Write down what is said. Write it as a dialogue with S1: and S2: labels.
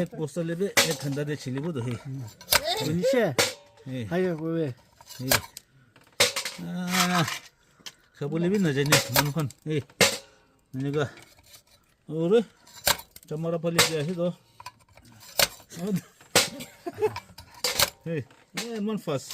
S1: এক বস্তা লেবে এক ঘন্টা দিয়ে ছিলিব তো হে।
S2: বুঝছে, হাই।
S1: খাব লেবি নাজানে মানুহখন এই এনেকুৱা অৰে চমৰা ফালি আছে তো। এই ইমান ফাষ্ট।